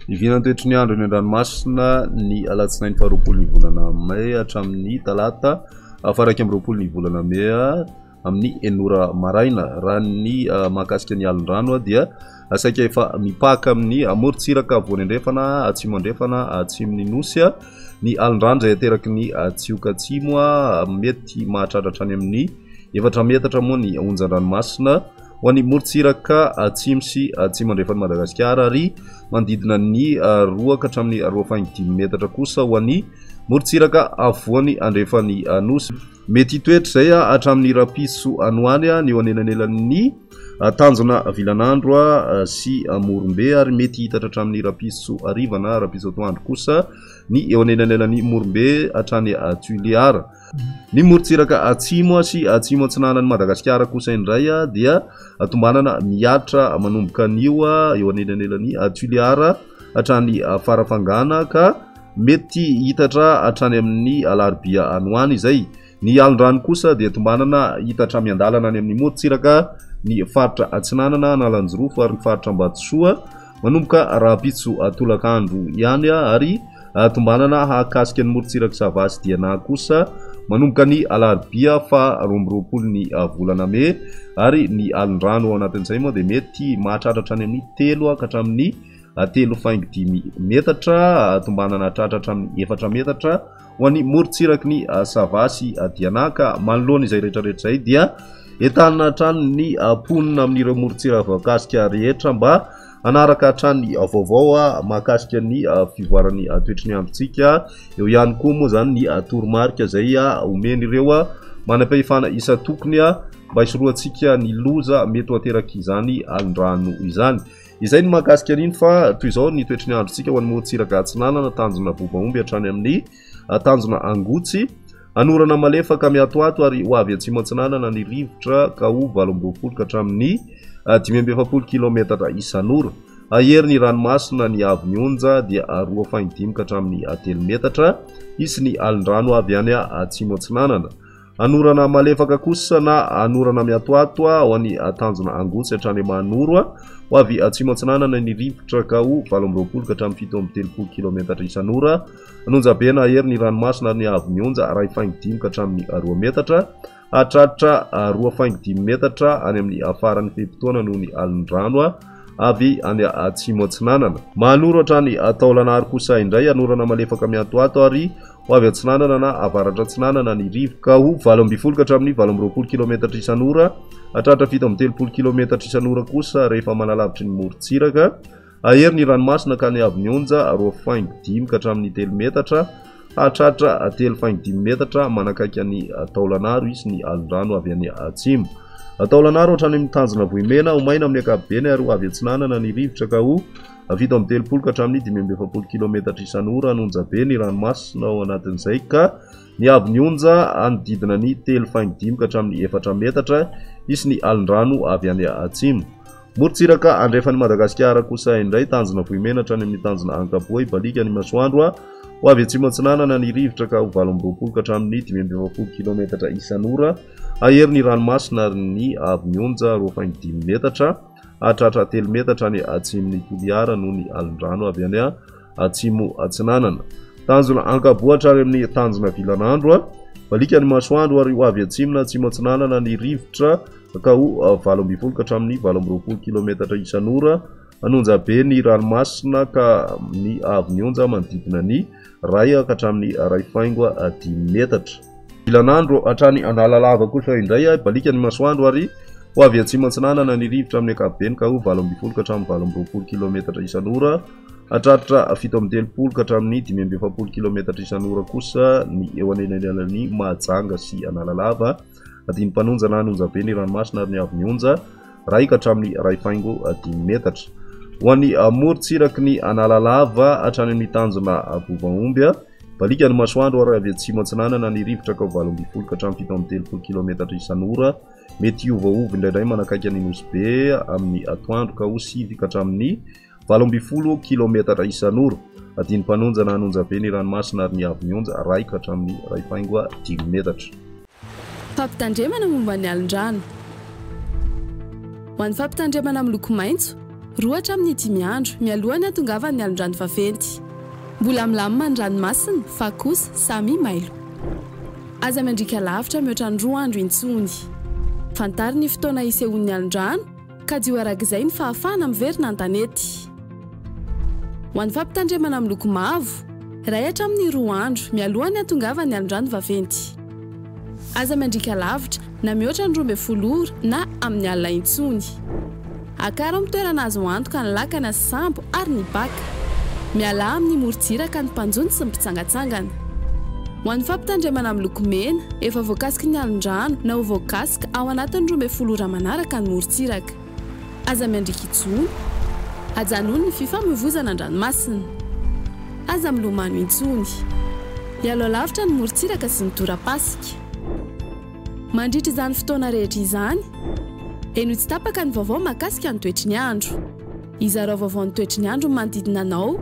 Ny vinantoetry ny andro eny an-dranomasina ny alatsinainy faharoapolo ny volana mey hatramin'ny talata faha-21 ny volana mey amin'ny enina ora maraina. Raha ny mahakasika ny alin-drano dia saika efa mipaka amin'ny morontsiraka afovoany andrefana, atsimo andrefana, atsimon'ny nosy ny alin-drano izay ateraky ny tsioka atsimo. Mety mahatratra hatrany amin'ny efatra metatra moa ny onjan-dranomasina ho an'ny morontsiraka atsimo sy atsimo andrefan'i Madagasikara ary manodidina ny roa ka hatramin'ny roa faingo dimy metatra kosa ho an'ny morontsiraka afovoany andrefan'ny nosy. Mety hitoetra izay hatramin'ny rahampitso any ho any ny eo anelanelan'ny tanjona Vilanandro sy Morombe ary mety hitatra hatramin'ny rahampitso hariva na rahampitso atoandro kosa ny eo anelanelan'ny Morombe hatrany Tuléar. Ny morontsiraka atsimo sy atsimo atsinanan'i Madagasikara kosa indray dia tombanana mihatra manomboka anio eo anelanelan'i Tuléar hatrany Farafangana ka mety hitatra hatrany amin'ny alarobia any ho any izay. Ny alin-drano kosa dia tombanana hitatra miandalana any amin'ny morontsiraka ny faritra atsinanana, Analanjirofo ary ny faritra Ambatosoa manomboka rahampitso tolakandro ihany ary Tombanana hahakasika ny morontsirak'i Sava sy Diana kosa manomboka ny alarobia faha 22 ny volana mey ary ny alin-drano ao anatin'izay moa dia mety mahatratra hatrany amin'ny telo ka hatramin'ny telo faingo dimy metatra, tombanana hatratra hatramin'ny efatra metatra ho an'ny morontsiraky ny Sava sy Diana ka manoloana izay rehetrarehetra izay dia entanina hatrany ny mponina amin'ireo morontsiraka voakasika rehetra mba Hanaraka hatrany vaovao mahakasika ny fivoaran'ny toetry ny androntsika. Eo ihany koa moa izany ny toromarika izay omen'ireo manam-pahefana isan-tokony mba hisorohantsika ny loza mety ho aterak'izany alin-drano izany. Izay ny mahakasika an'iny fa toy izao ny toetry ny androntsika ho an'ny morontsiraka atsinanana, tanjona Bobaomby hatrany amin'ny tanjona Angotsy. Hanorana malefaka miatoato ary ho avy atsimo atsinanana ny rivotra ka ho 28 ka hatramin'ny 45 kilaometatra isan'ora. Hahery ny ranomasina ny haavon'ny onja dia roa faingo dimy ka hatramin'ny telo metatra. Hisy ny alin-drano avy any atsimo atsinanana. Hanorana malefaka kosa na hanorana miatoato ho an'ny tanjona Angotsy hatrany Mahanoro. Ho avy atsimo atsinanana ny rivotra ka ho 28 ka hatramin'ny 37 kilaometatra isan'ora. An'Onjabe nahery ny ranomasina ary ny haavon'ny onja iray faingo dimy ka hatramin'ny roa metatra. Hahatratra roa faingo dimy metatra any amin'ny faran'ny fe-potoana noho ny alin-drano avy any atsimo atsinanana. Mahanoro hatrany Taolagnaro kosa indray, hanorana malefaka miatoato ary ho avy atsinanana na avaratra atsinanana ny rivotra ka ho 18 ka hatramin'ny 28 kilometatra isan'ora. Hahatratra 37 kilometatra isan'ora kosa rehefa manalavitry ny morontsiraka. Hahery ny ranomasina ka ny haavon'ny onja roa faingo dimy ka hatramin'ny telo metatra, hahatratra telo faingo dimy metatra manakaiky an'i Taolagnaro hisy ny alon-drano avy any atsimo. Taolagnaro hatrany amin'ny tanjona Vohimena, ho maina amin'ny ankapobeny ary ho avy atsinanana ny rivotra ka ho 37 ka hatramin'ny 45 kilometatra isan'ora an'onjabe ny ranomasina ao anatin'izay ka ny haavon'ny onja hanodidina ny telo faingo dimy ka hatramin'ny efatra metatra hisy ny alon-drano avy any atsimo. Morontsiraka andrefan'i Madagasikara kosa indray, tanjona Vohimena hatrany amin'ny tanjona Ankapoa, hibaliaka ny masoandro, ho avy atsimo atsinanana ny rivotra ka ho 28 ka hatramin'ny 45 kilometatra isan'ora, hahery ny ranomasina ary ny haavon'ny onja roa faingo dimy metatra, hahatratra telo metatra any atsimon'i Toliara noho ny alin-drano avy any atsimo atsinanana. Tanjona Ankaboa hatrany amin'ny tanjona Vilanandro, baliaka ny masoandro ary ho avy atsimo na atsimo atsinanana ny rivotra, ka ho 18 ka hatramin'ny 28 kilometatra isan'ora. Hanonja be ny ranomasina ka ny haavon'ny onja manodidina ny iray ka hatramin'ny iray faingo dimy metatra. Vilanandro hatrany Analalava kosa indray, baliaka ny masoandro ary ho avy atsimo atsinanana ny rivotra amin'ny ankapobeny ka ho 18 ka hatramin'ny 28 kilometatra isan'ora. Hatratra 37 ka hatramin'ny 45 kilometatra isan'ora kosa ny eo anelanelan'i Mahajanga sy Analalava. Adin'ny mpanonja na an'onjabe ny ranomasina ary ny haavon'ny onja, iray ka hatramin'ny iray faingo dimy metatra. Ho an'ny morontsiraky ny Analalava hatrany amin'ny tanjona Bovaomby, baliaka ny masoandro ary avy atsimo atsinanana ny rivotra ka ho 18 ka hatramin'ny 37 kilometatra isan'ora. Mety hiovaova indraindray manakaiky an'i Nosy Be amin'ny atoandro ka ho sivy ka hatramin'ny 18 kilometatra isan'ora. Adin'ny mpanonja na an'onjabe ny ranomasina ary ny haavon'ny onja, iray ka hatramin'ny iray faingo dimy metatra. Fampitandremana momba ny alin-drano. Ho an'ny fampitandremana miloko maitso, Roa hatramin'ny dimy andro mialoha ny hatongavan'ny alondrano vaventy. Mbola milamina ny ranomasina fa kosa samy mailo. Aza miandriaka lavitra mihoatra ny roa andro intsony. Fantaro ny fotoana hisehoan'ny alondrano, kajio arak'izay ny fahafahana miverina an-tanety. Ho an'ny fampitandremana miloko mavo, iray hatramin'ny roa andro mialoha ny hatongavan'ny alondrano vaventy. Aza miandriaka lavitra na mihoatra ny 12 ora na amin'ny alina intsony. Akaro amin'ny toerana azo antoka ny lakana sy sambo ary ny baka. Mialà amin'ny morontsiraka ny mpanjono sy ny mpitsangantsangana. Ho an'ny fampitandremana miloko mena, efa voakasiky ny alon-drano na ho voakasika ao anatin'ny 12 ora manaraka ny morontsiraka. Aza miandriaka intsony. Ajanony ny fifamoivoizana an-dranomasina. Aza milomano intsony. Ialao lavitra ny morontsiraka sy ny torapasika. Mandritra izany fotoana rehetra izany, henoy tsy tapaka ny vaovao mahakasika ny toetry ny andro. Izarao vaovao ny toetry ny andro ny manodidina anao,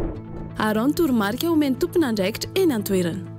araho ny toromarika omen'ny tompon'andraikitra eny an-toerana.